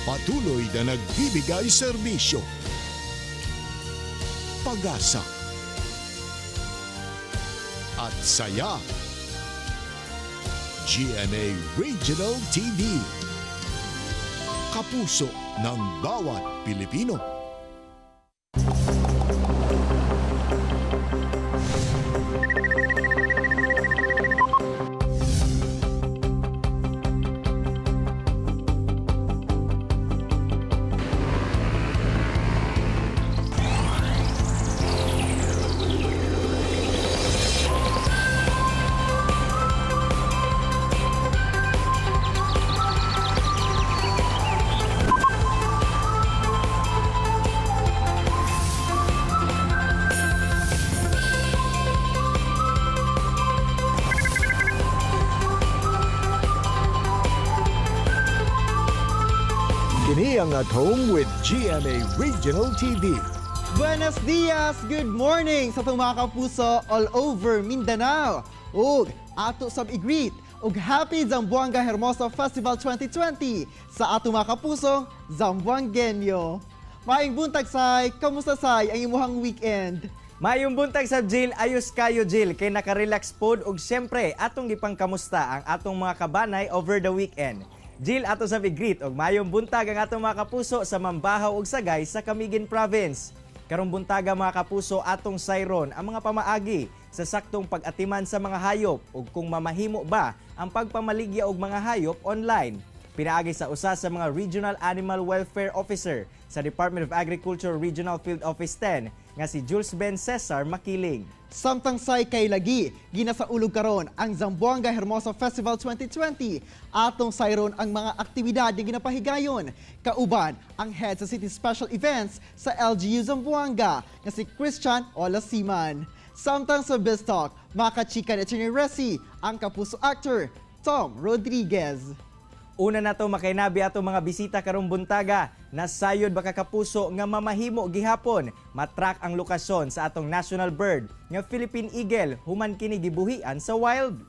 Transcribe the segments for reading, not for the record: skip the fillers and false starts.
Patuloy na nagbibigay serbisyo, pag-asa, at saya. GMA Regional TV. Kapuso ng bawat Pilipino. Kini ang At Home with GMA Regional TV. Buenos dias! Good morning sa itong mga kapuso all over Mindanao. Ug ato sab i-greet ug happy Zamboanga Hermosa Festival 2020 sa ato mga kapusong Zamboangueño. Maayong buntag, Say, kamusta, Say, ang imuhang weekend? Mayong buntag sa Jill, ayos kayo, Jill, kay nakarelax pod ug syempre atong gipangkamusta ang atong mga kabanay over the weekend. Jill, ato sa greet og mayong buntag ang atong mga kapuso sa Mambahaw ug Sagay sa Camiguin Province. Karong buntaga, mga kapuso, atong sayron ang mga pamaagi sa saktong pag-atiman sa mga hayop ug kung mamahimo ba ang pagpamaligya og mga hayop online. Pinaagi sa usa sa mga Regional Animal Welfare Officer sa Department of Agriculture Regional Field Office 10 nga si Jules Ben Cesar Makiling. Samtang, Say, kay lagi ginasaulog karon ang Zamboanga Hermosa Festival 2020, atong sayron ang mga aktibidad nga ginapahigayon kauban ang head sa City Special Events sa LGU Zamboanga nga si Christian Olasiman. Samtang sa Biz Talk, makachika ni Attorney Resi ang kapuso actor Tom Rodriguez. Una na to makainabi ato mga bisita karong buntaga. Nasayod baka, kapuso, nga mamahimo gihapon matrack ang lokasyon sa atong national bird nga Philippine Eagle human kini gibuhian sa wild?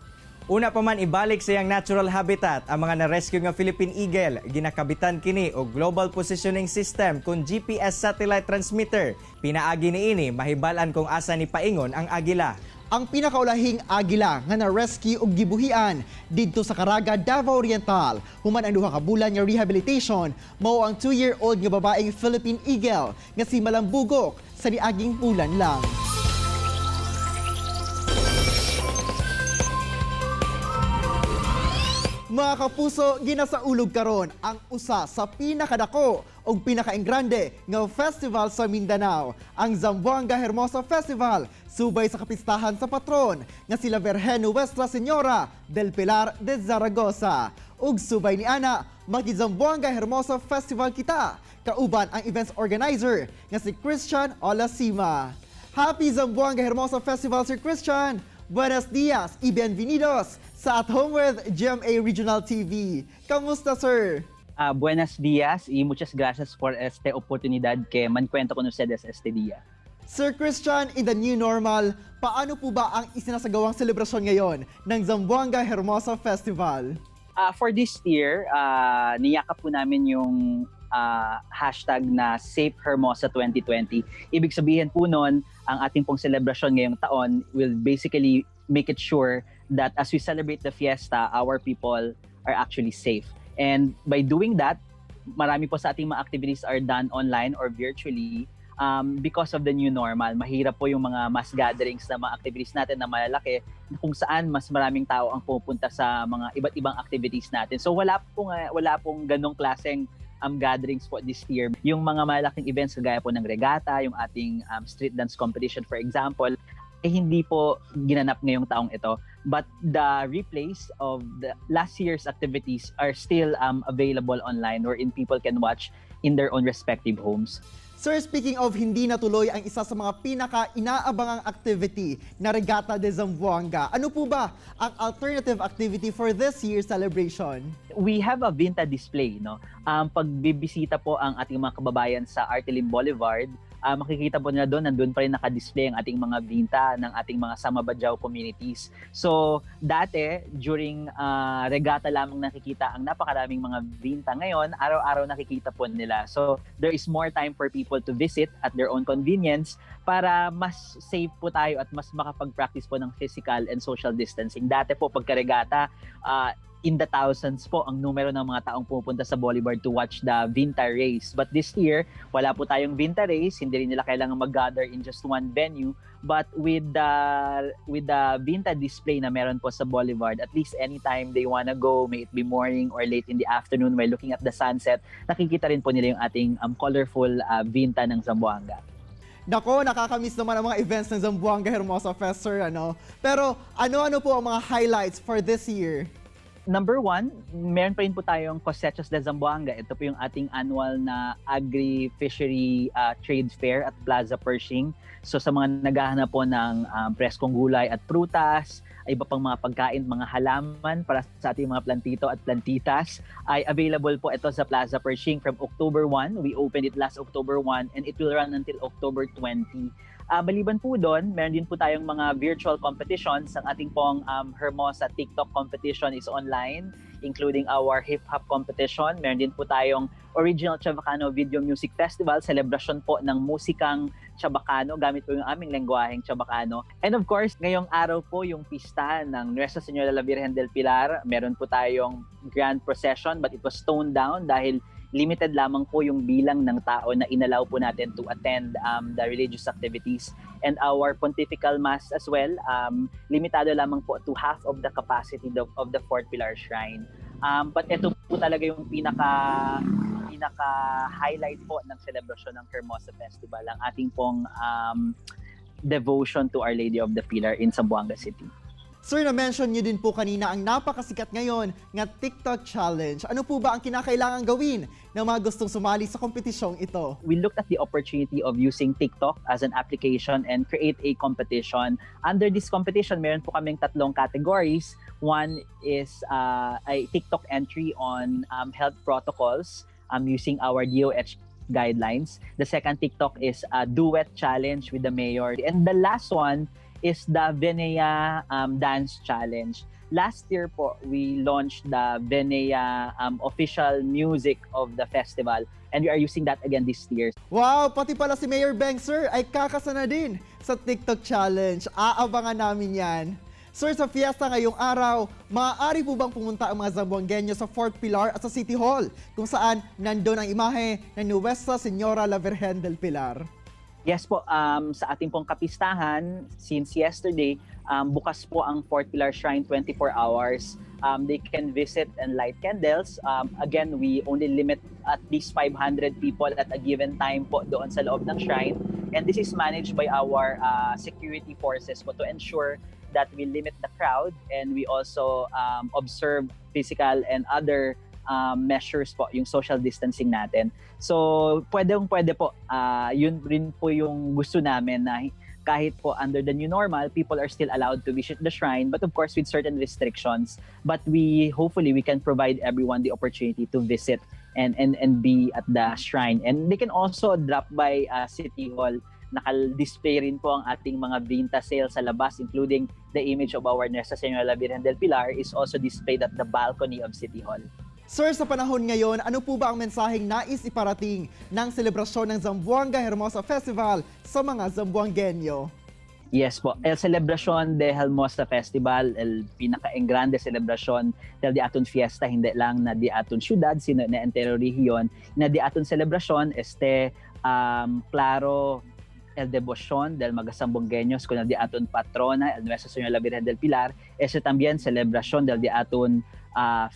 Una pa man ibalik sa iyang natural habitat ang mga na-rescue nga Philippine Eagle, ginakabitan kini og Global Positioning System kon GPS satellite transmitter. Pinaagi niini, mahibal-an kung asa ni paingon ang agila. Ang pinakaulahing agila nga na-rescue og gibuhian didto sa Caraga, Davao Oriental human ang 2 ka bulan nga rehabilitation mao ang 2-year-old nga babaeng Philippine Eagle nga si Malambugok sa niaging bulan lang. Mga kapuso, ginasaulog karon ang usa sa pinakadako ug pinakaingrande nga festival sa Mindanao, ang Zamboanga Hermosa Festival, subay sa kapistahan sa patron nga sila Virgen Nuestra Señora del Pilar de Zaragoza. Ug subay ni ana, maki-Zamboanga Hermosa Festival kita kauban ang events organizer nga si Christian Olasima. Happy Zamboanga Hermosa Festival, Sir Christian! Buenos dias y bienvenidos sa At Home with GMA Regional TV. Kamusta, sir? Buenos días y muchas gracias por esta oportunidad que mankwento con ustedes este día. Sir Christian, in the new normal, paano po ba ang isinasagawang selebrasyon ngayon ng Zamboanga Hermosa Festival? For this year, niyakap po namin yung hashtag na Safe Hermosa 2020. Ibig sabihin po nun, ang ating pong selebrasyon ngayong taon will basically make it sure that as we celebrate the fiesta, our people are actually safe. And by doing that, marami po sa ating mga activities are done online or virtually because of the new normal. Mahirap po yung mga mass gatherings na mga activities natin na malalaki kung saan mas maraming tao ang pupunta sa mga iba't ibang activities natin. So wala pong ganong klaseng gatherings po this year. Yung mga malaking events kagaya po ng regatta, yung ating street dance competition, for example, eh hindi po ginanap ngayong taong ito. But the replays of the last year's activities are still available online wherein people can watch in their own respective homes. Sir, speaking of hindi natuloy ang isa sa mga pinaka-inaabangang activity na Regata de Zamboanga, ano po ba ang alternative activity for this year's celebration? We have a Vinta display, no? Pagbibisita po ang ating mga kababayan sa Artee Lim Boulevard, Makikita po nila doon, nandun pa rin naka-display ang ating mga vinta ng ating mga Sama-Bajau communities. So, dati, during regatta lamang nakikita ang napakaraming mga vinta. Ngayon, araw-araw nakikita po nila. So, there is more time for people to visit at their own convenience para mas safe po tayo at mas makapag-practice po ng physical and social distancing. Dati po, pagka-regata, in the thousands po ang numero ng mga taong pumupunta sa Boulevard to watch the Vinta race. But this year, wala po tayong Vinta race, hindi rin nila kailangan mag-gather in just one venue. But with the Vinta display na meron po sa Boulevard, at least anytime they wanna go, may it be morning or late in the afternoon while looking at the sunset, nakikita rin po nila yung ating colorful Vinta ng Zamboanga. Nako, nakakamiss naman ang mga events ng Zamboanga Hermosa Fest, sir, ano? Pero ano-ano po ang mga highlights for this year? Number one, meron pa rin po tayong Cosechas de Zamboanga. Ito po yung ating annual na agri-fishery trade fair at Plaza Pershing. So sa mga naghahanap po ng preskong gulay at prutas, iba pang mga pagkain, mga halaman para sa ating mga plantito at plantitas, ay available po ito sa Plaza Pershing from October 1. We opened it last October 1 and it will run until October 20. Maliban po doon, meron din po tayong mga virtual competitions. Ang ating pong Hermosa TikTok competition is online, including our hip-hop competition. Meron din po tayong Original Chavacano Video Music Festival, celebration po ng musikang Chabacano gamit po yung aming lengguaheng Chabacano. And of course, ngayong araw po yung pista ng Nuestra Señora la Virgen del Pilar. Meron po tayong grand procession, but it was toned down dahil limited lamang po yung bilang ng tao na in-allow po natin to attend the religious activities. And our pontifical mass as well, limitado lamang po to half of the capacity of the Fort Pilar Shrine. But ito po talaga yung pinaka pinaka highlight po ng selebrasyon ng Hermosa Festival, ang ating pong devotion to Our Lady of the Pilar in Zamboanga City. Sir, na-mention niyo din po kanina ang napakasikat ngayon nga TikTok Challenge. Ano po ba ang kinakailangan gawin ng mga gustong sumali sa kompetisyong ito? We looked at the opportunity of using TikTok as an application and create a competition. Under this competition, meron po kaming tatlong categories. One is a TikTok entry on health protocols using our DOH guidelines. The second TikTok is a duet challenge with the mayor. And the last one is the Venea Dance Challenge. Last year po, we launched the Venea official music of the festival, and we are using that again this year. Wow, pati pala si Mayor Beng, sir, ay kakasana din sa TikTok Challenge. Aabangan namin yan. Sir, sa fiesta ngayong araw, maaari po bang pumunta ang mga Zamboangueño sa Fort Pilar at sa City Hall, kung saan nandun ang imahe ng Nuestra Señora la Virgen del Pilar? Yes po, sa ating pong kapistahan, since yesterday, bukas po ang Fort Pilar Shrine 24 hours. They can visit and light candles. Again, we only limit at least 500 people at a given time po doon sa loob ng shrine. And this is managed by our security forces po to ensure that we limit the crowd and we also observe physical and other measures po, yung social distancing natin. So, pwedeng pwede po. Yun rin po yung gusto namin na kahit po under the new normal, people are still allowed to visit the shrine, but of course with certain restrictions. But we hopefully we can provide everyone the opportunity to visit and be at the shrine. And they can also drop by City Hall. Naka-display rin po ang ating mga vinta sale sa labas, including the image of our Nuestra Señora la Virgen del Pilar is also displayed at the balcony of City Hall. Sir, sa panahon ngayon, ano po ba ang mensaheng nais iparating ng selebrasyon ng Zamboanga Hermosa Festival sa mga Zamboangueño? Yes po. El Celebración de Hermosa Festival, el pinaka-engrande celebración del di aton fiesta, hindi lang na di aton syudad, sino na entero rehiyon, na di aton celebración este claro el devoción del mga Zamboangueños con el di aton patrona, el Nuestra Señora la Virgen del Pilar, ese también celebración del di aton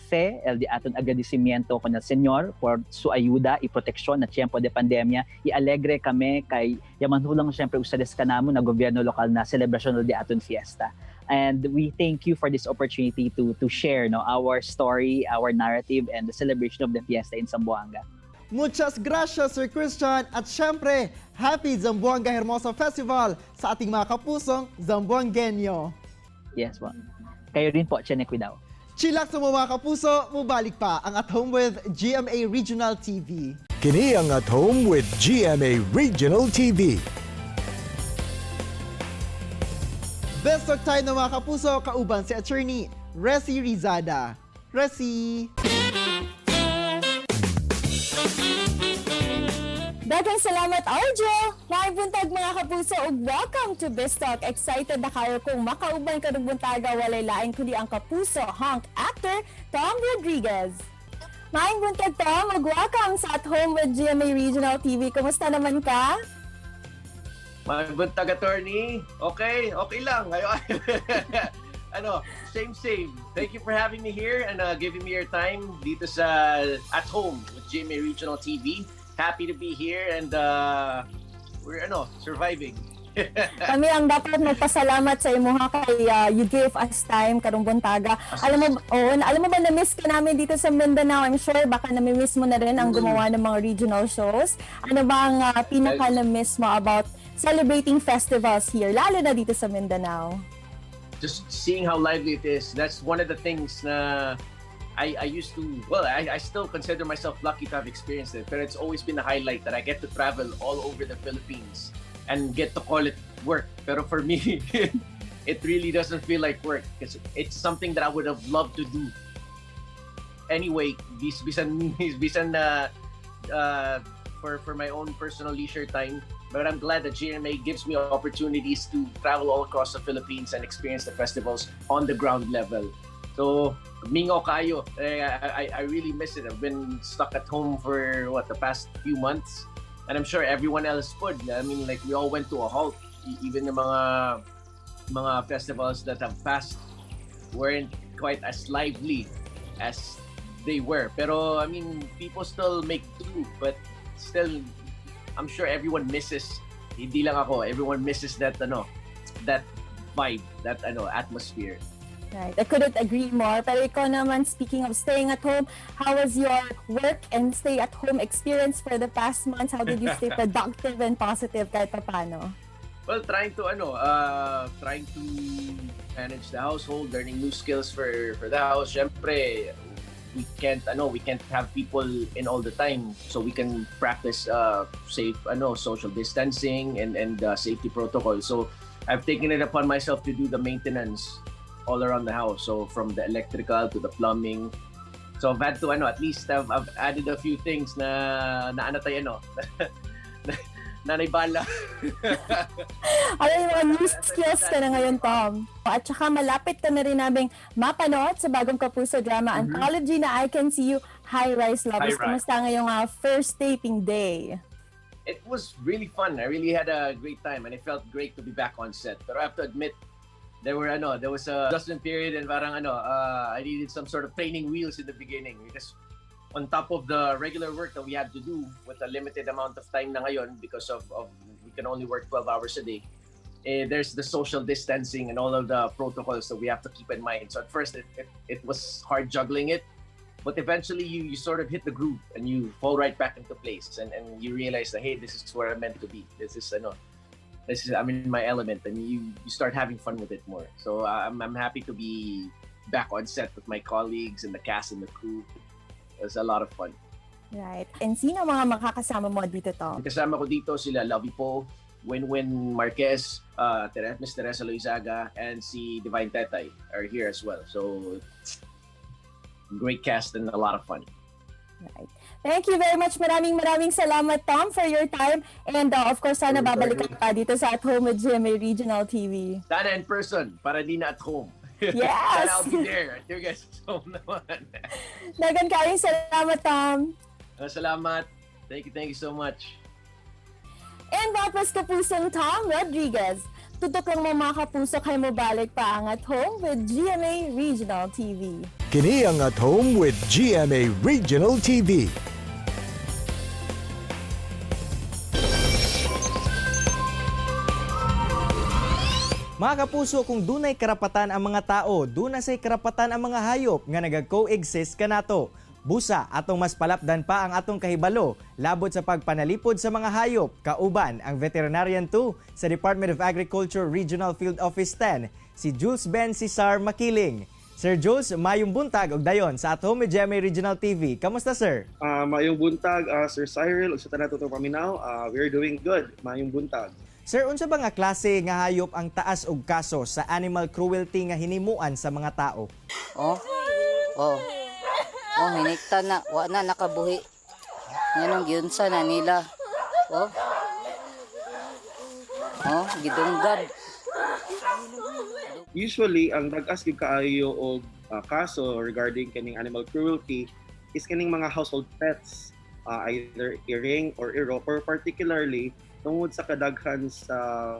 fe, el di aton agradecimiento con el Señor por su ayuda y protección na tiempo de pandemia. Y alegre kami kay yaman hulang siyempre ustedes kanamo na gobyerno lokal na celebración del di aton fiesta. And we thank you for this opportunity to share, no, our story, our narrative, and the celebration of the fiesta in Zamboanga. Muchas gracias, Sir Christian. At syempre, Happy Zamboanga Hermosa Festival sa ating mga kapusong Zamboangueño. Yes po. Kayo rin po, Chene Cuidao. Chillax sa mga kapuso, mubalik pa ang At Home with GMA Regional TV. Kini ang At Home with GMA Regional TV. Best talk tayo ng mga kapuso, kauban si Attorney Resi Rizada. Resi! Daghang salamat, Arjo! Maayong buntag, mga kapuso, ug welcome to Biztalk. Excited na kayo kung makauban karong buntaga, walay lain kundi ang kapuso hunk actor Tom Rodriguez. Maayong buntag, Tom, ug welcome sa At Home with GMA Regional TV. Kumusta naman ka? Maayong buntag, attorney. Okay lang. Ayo, ano, same, same. Thank you for having me here and giving me your time dito sa At Home with GMA Regional TV. Happy to be here and we're ano, surviving. Kami ang dapat magpasalamat sa imuha kay you gave us time karong buntaga. Alam mo, oo, alam mo ba na-miss ka namin dito sa Mindanao? I'm sure baka nami-miss mo na rin ang gumawa ng mga regional shows. Ano ba ang pinaka na-miss mo about celebrating festivals here, lalo na dito sa Mindanao? Just seeing how lively it is. That's one of the things na I used to, well, I still consider myself lucky to have experienced it, but it's always been a highlight that I get to travel all over the Philippines and get to call it work. Pero for me, it really doesn't feel like work because it's something that I would have loved to do. Anyway, bisan na for my own personal leisure time. But I'm glad that GMA gives me opportunities to travel all across the Philippines and experience the festivals on the ground level. So, mingaw kayo. Eh, I really miss it. I've been stuck at home for, what, the past few months. And I'm sure everyone else would. I mean, like, we all went to a halt. Even the mga festivals that have passed weren't quite as lively as they were. Pero, I mean, people still make do. But still, I'm sure everyone misses, hindi lang ako, everyone misses that, ano, that vibe, that, ano, atmosphere. Right. I couldn't agree more. Pero ikaw naman, speaking of staying at home, how was your work and stay at home experience for the past months? How did you stay productive and positive kahit paano? Well, trying to ano, trying to manage the household, learning new skills for the house. Syempre, we can't ano, we can't have people in all the time, so we can practice safe ano, social distancing and safety protocol. So, I've taken it upon myself to do the maintenance all around the house. So, from the electrical to the plumbing. So, I've had to ano, at least I've added a few things na ano tayo ano, nanay bala. Alam yung mga new skills ka na ngayon, Tom. At saka malapit ka na rin naming mapanood sa bagong Kapuso drama anthology na I Can See You, High Rise Lovers. High Rise. Kumusta ngayong first taping day? It was really fun. I really had a great time and it felt great to be back on set. Pero I have to admit, there were ano, there was a adjustment period and parang ano, I needed some sort of training wheels in the beginning because on top of the regular work that we had to do with a limited amount of time na ngayon because of we can only work 12 hours a day. Eh, there's the social distancing and all of the protocols that we have to keep in mind. So at first, it was hard juggling it, but eventually you sort of hit the groove and you fall right back into place and you realize that, hey, this is where I'm meant to be. This is, ano, this is, I'm in my element, and you start having fun with it more. So I'm happy to be back on set with my colleagues and the cast and the crew. It was a lot of fun. Right. And sino mga makakasama mo dito, Tom? Kasama ko dito sila Lovi Poe, Winwyn Marquez, Miss Teresa Loizaga, and si Divine Tetay are here as well. So, great cast and a lot of fun. Right. Thank you very much. Maraming maraming salamat, Tom, for your time. And of course, sana babalik ka pa dito sa At Home with GMA Regional TV. Sana in person, para di na at home. Yes! Sana I'll be there at your guys' home naman. Dagan kayong salamat, Tom. Salamat. Thank you so much. And that was Kapusong Tom Rodriguez. Tutok lang mo, mga kapuso, kay mobalik pa ang At Home with GMA Regional TV. Kini ang At Home with GMA Regional TV. Mga kapuso, kung dunay karapatan ang mga tao, duna say karapatan ang mga hayop nga nag-coexist kanato. Busa, atong mas palapdan pa ang atong kahibalo labot sa pagpanalipod sa mga hayop, kauban ang Veterinarian 2 sa Department of Agriculture Regional Field Office 10, si Jules Ben Cesar Makiling. Sir Jules, mayong buntag og dayon sa At Home with GMA Regional TV. Kamusta, sir? Maayong buntag, Sir Cyril, ug sa tanan natong paminaw, we're doing good. Maayong buntag. Sir, unsa ba nga klase nga hayop ang taas og kaso sa animal cruelty nga hinimuan sa mga tao? Oh. Oh. Oh, hinikta na. Wa na nakabuhi. Nganong giunsa na nila. Oh. Oh, gidunggab. Usually, ang dag-as gyud kaayo og kaso regarding kaning animal cruelty is kaning mga household pets, either iring or iro, or particularly tungod sa kadaghan sa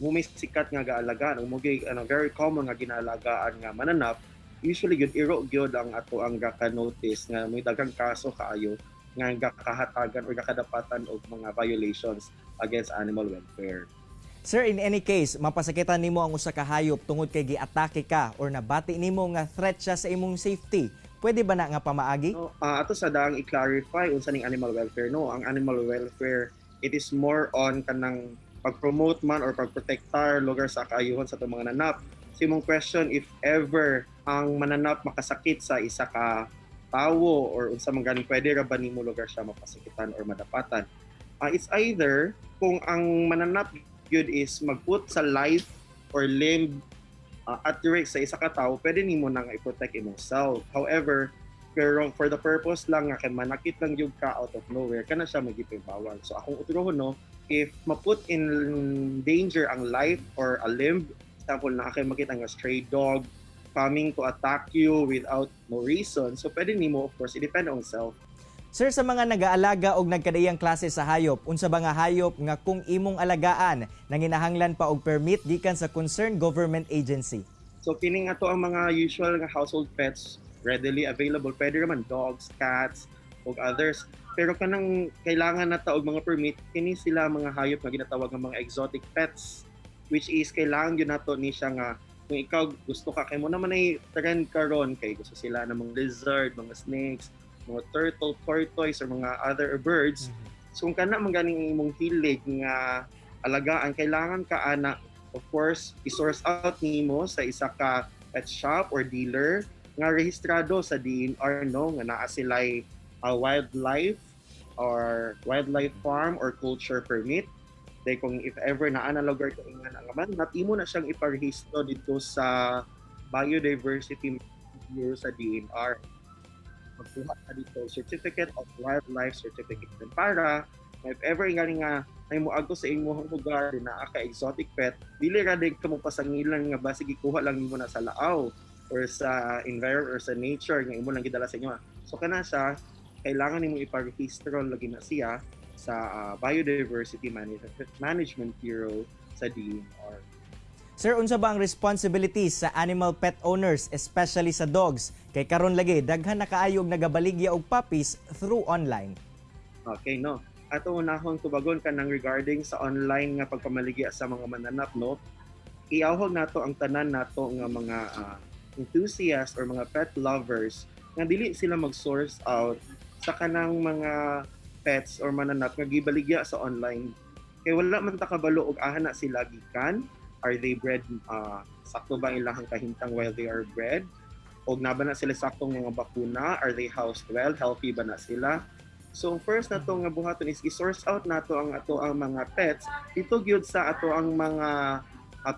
may sikat nga gaalagaan o mao ano, very common nga ginaalagaan nga mananap. Usually gyud iro gyud ang ato ang gaka-notice nga may daghang kaso kaayo nga gakahatagan or gakadapatan og mga violations against animal welfare. Sir, in any case, mapasakitan nimo ang usa ka hayop tungod kay giatake ka or nabati nimo nga threat siya sa imong safety. Pwede ba na nga pamaagi? No, ato sa daang i-clarify unsa ning animal welfare, no. Ang animal welfare, it is more on kanang pag-promote man or pagprotektar lugar sa kaayuhon sa atong mga nanap. So imong question, if ever ang mananap makasakit sa isa ka tawo or unsa man ganing, pwede ra ba nimo lugar siya mapasakitan or madapatan? It's either kung ang mananap gyud is magput sa life or limb at risk sa isa ka tawo, pwede nimo na nga i-protect imong self. However, pero for the purpose lang nga kay manakit lang gyud ka out of nowhere, kana siya magipay bawal. So akong utrohon, no, if maput in danger ang life or a limb, example na kay makita nga stray dog coming to attack you without no reason, so pwede nimo, of course, i-defend on self. Sir, sa mga nag-aalaga og nagkadaiyang klase sa hayop, unsa ba nga hayop nga kung imong alagaan nanginahanglan pa og permit gikan sa concerned government agency? So kining ato ang mga usual nga household pets, readily available, pwede raman dogs, cats ug others. Pero kanang kailangan na ta og mga permit kini sila mga hayop nga ginatawag nga mga exotic pets, which is kailangan gyud nato ni siya nga kung ikaw gusto ka, kay mao naman ay trend karon kay gusto sila ng mga lizard, mga snakes, mga turtle, tortoise or mga other birds. So kung kana man ganing imong hilig nga alagaan, kailangan ka ana, of course, i-source out nimo sa isa ka pet shop or dealer nga rehistrado sa DENR, no, nga naa sila'y wildlife or wildlife farm or culture permit. Dahil kung if ever naa na lugar ka nga nga mananap, imo na siyang iparehistro dito sa Biodiversity Bureau sa DENR. Magkuha ka dito Certificate of Wildlife Certification para if ever nga nga ay mo agto sa imong lugar na ka exotic pet, dili ra din ka mo pasangilan nga basig gikuha lang nimo na sa laaw or sa environment or sa nature nga imo lang gidala sa inyo. So kana siya, kailangan nimo iparehistro lagi na siya sa Biodiversity Management Bureau sa DENR. Sir, unsa ba ang responsibilities sa animal pet owners, especially sa dogs? Kay karon lagi daghan na kaayo og nagabaligya og puppies through online. Okay, no. Ato unahon tubagon kanang regarding sa online nga pagpamaligya sa mga mananap, no. Iawhag nato ang tanan nato nga mga enthusiast or mga pet lovers nga dili sila mag-source out sa kanang mga pets or mananap nga gibaligya sa online. Kay wala man ta kabalo og aha na sila gikan, are they bred, sakto ba ilang kahimtang while they are bred, og naa ba na sila saktong mga bakuna, are they housed well, healthy ba na sila? So first nato nga buhaton is i-source out nato ang ato ang mga pets dito gyud sa ato ang mga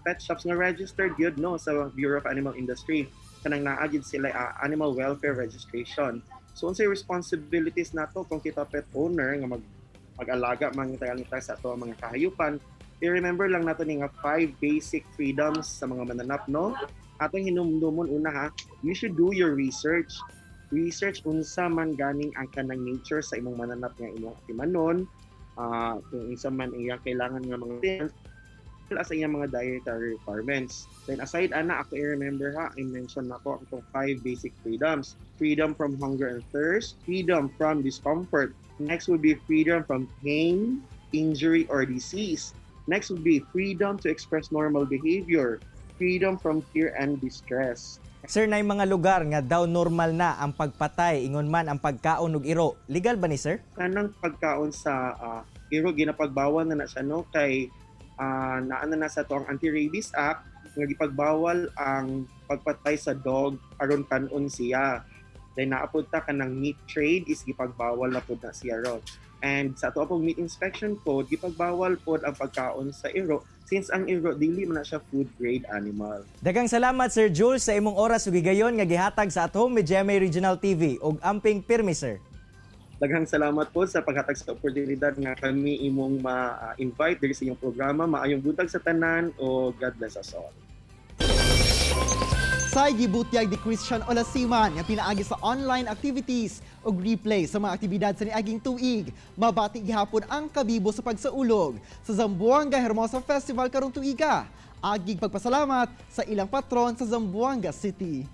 pet shops nga registered gyud, no, sa Bureau of Animal Industry, kanang naa gyud sila animal welfare registration. So unsay responsibilities nato kung kita pet owner nga mag-alaga man ta sa ato ang mga kahayupan? I-remember lang nato ni nga five basic freedoms sa mga mananap, no. Atong hinumdumon una ha, you should do your research. Research unsa man ganing ang kanang nature sa imong mananap nga imong atimanon, kung unsa man iyang kailangan nga mga sa iyang mga dietary requirements. Then aside ana, ako i-remember ha, I mention nako ang itong five basic freedoms. Freedom from hunger and thirst, freedom from discomfort. Next would be freedom from pain, injury, or disease. Next would be freedom to express normal behavior, freedom from fear and distress. Sir, nay mga lugar nga daw normal na ang pagpatay ingon man ang pagkaon og iro. Legal ba ni, sir? Kanang pagkaon sa iro, ginapagbawal na na siya, no, kay naa na na sa to ang Anti-Rabies Act. Nga gipagbawal ang pagpatay sa dog aron kanon siya. Then naa pod ta kanang meat trade is gipagbawal na pod na siya ron. And sa ato pong meat inspection code, gipagbawal pod ang pagkaon sa iro since ang iro dili man na siya food grade animal. Daghang salamat, Sir Jules, sa imong oras ug higayon nga gihatag sa At Home with GMA Regional TV ug amping pirmi, sir. Daghang salamat po sa paghatag sa oportunidad nga kami imong ma-invite diri sa inyong programa. Maayong buntag sa tanan o God bless us all. Sa gibutyag ni Christian Olasiman nga pinaagi sa online activities ug replay sa mga aktibidad sa niaging tuig, mabati gihapon ang kabibo sa pagsaulog sa Zamboanga Hermosa Festival karong tuiga. Agig pagpasalamat sa ilang patron sa Zamboanga City.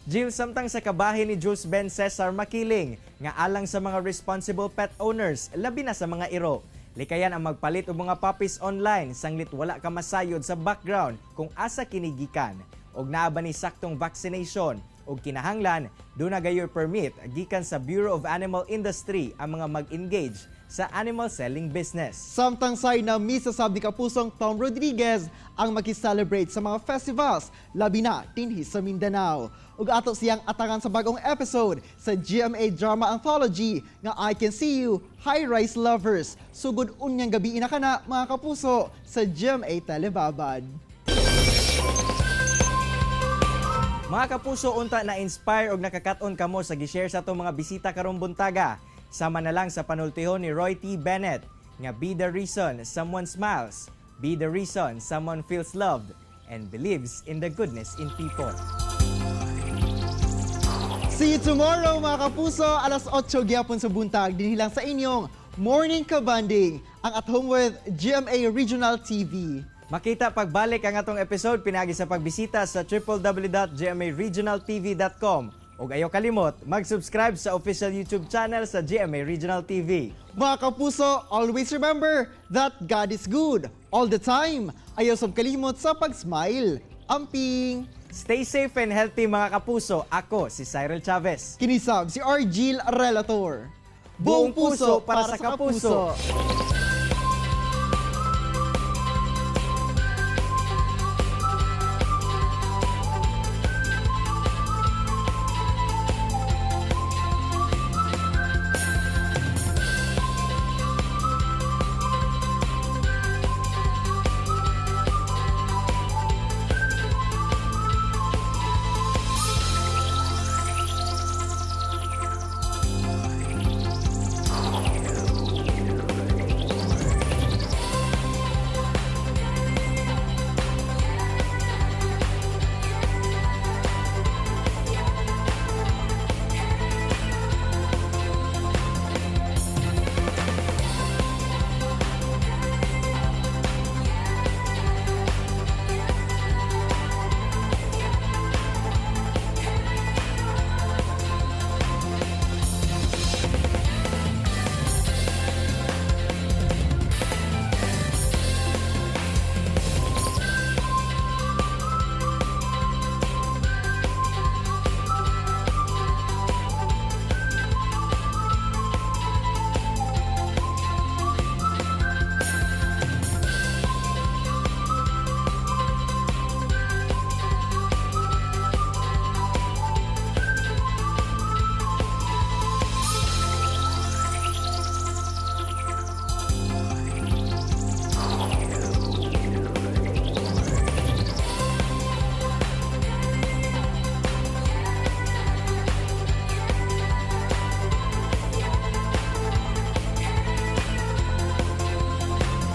Jill, samtang sa kabahin ni Jules Ben Cesar Makiling nga alang sa mga responsible pet owners, labi na sa mga iro. Likayan ang magpalit og mga puppies online sanglit wala ka masayod sa background kung asa kini gikan og naa ba ni saktong vaccination ug kinahanglan duna gayoy permit gikan sa Bureau of Animal Industry ang mga mag-engage sa animal selling business. Samtang say na misa sab ni Kapusong Tom Rodriguez ang maki-celebrate sa mga festivals, labi na dinhi sa Mindanao. Ug ato siyang atangan sa bagong episode sa GMA Drama Anthology nga I Can See You, High Rise Lovers. Sugod unyang gabi ina kana, mga kapuso, sa GMA Telebabad. Mga kapuso, unta na inspire og nakakaton kamo sa gi-share sa atong mga bisita karong buntaga. Sama na lang sa panultihon ni Roy T. Bennett nga be the reason someone smiles, be the reason someone feels loved and believes in the goodness in people. See you tomorrow, mga kapuso, alas 8 gyapon sa buntag dinhi lang sa inyong Morning Kabanding, ang At Home with GMA Regional TV. Makita pagbalik ang atong episode pinagi sa pagbisita sa www.gmaregionaltv.com ug ayaw kalimot mag-subscribe sa official YouTube channel sa GMA Regional TV. Mga kapuso, always remember that God is good all the time. Ayaw sab kalimot sa pag-smile. Amping! Stay safe and healthy, mga kapuso. Ako si Cyril Chavez. Kini sab si Argil Relator. Buong puso para sa kapuso. Kapuso.